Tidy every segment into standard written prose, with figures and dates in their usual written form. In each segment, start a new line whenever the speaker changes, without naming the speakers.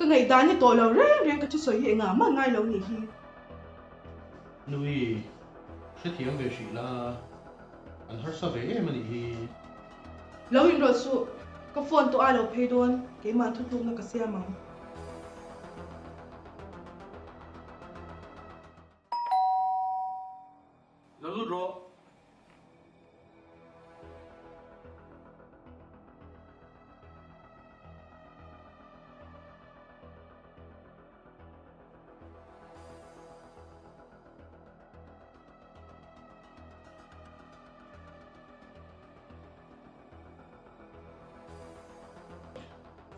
Ka ngaihdan ni tawh lo reng reng ka thusawi hi engah mah ngai lo nih hi.
Nui, hrethiam ve hrih la, an harsa ve em a nih hi.
Lo inrawlh suh, ka phone tawh a lo phei dawn, keimah thutlukna ka siam ang.
Lo lut rawh.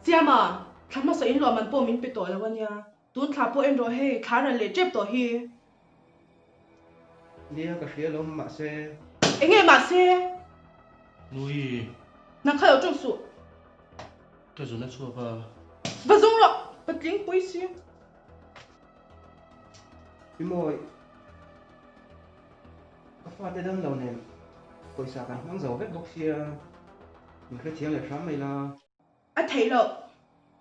Siama, thla hmasa in luah man pawh min pe tawh lo a nia. Tun thla pawh en rawh hei, thla ral leh tep tawh hi.
Nia ka hria lo mahse.
Enge mahse?
Nui.
Nang kha lo tawng suh.
Ka zun a chhuak a.
Va zung rawh, patling pui si.
I mawi. Ka fate dam lo nen pawisa kan hmang zo vek bawk sia, min hrethiam leh hram mai la.
A theih loh,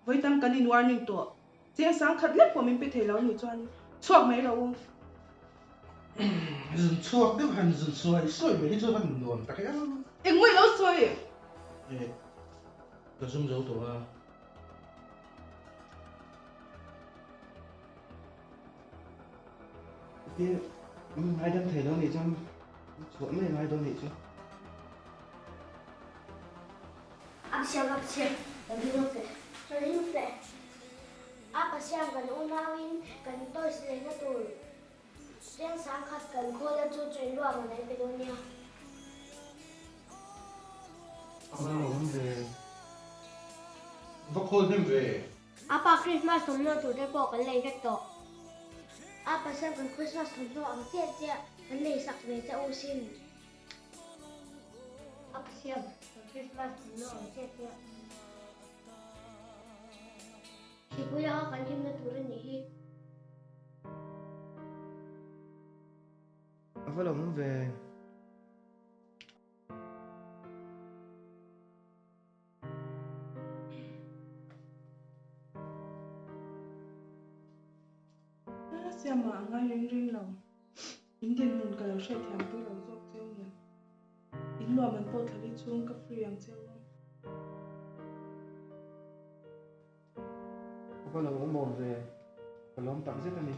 vawi tam kan in warning tawh. Cheng sang khat lek pawh min pe thei lo anih chuan chhuak mai lo u.
Zun chhuak deuh han zun suai suai mai hi chu han nuam tak em.
Eng mawih lo sawi.
Eh, ka zum zo tawh a.
Ti min ngaidam thei lo anih chuan chhuah mai a ngai dawn anih chu.
A siam a siam ka ring fe ka ring fe a ka siam kan unauin kan toys leina tur cheng sangkhat kan khawl a chu chu in ruah rawn an pe dawn nia.
A va lawm ve.
Va khawl hnem ve.
A pa Christmas thawmhnaw tur te pawh kan lei vek tawh. A pa siam kan Christmas thawmhnaw ang chiah chiah kan lei sak ve che u sin. A siam kan Christmas thawmhnaw ang chiah chiah. Hripui laka kan hlimna tur a nih hi.
A va lo awm ve.
A siamah a ngai reng reng lo. In dinhmun ka lo hriatthiam pui lo zawk cheu nia. In luah man pawh thlali chhung ka free ang cheu a.
Ka va lo awm awm ve, ka lawm tak zet a ni.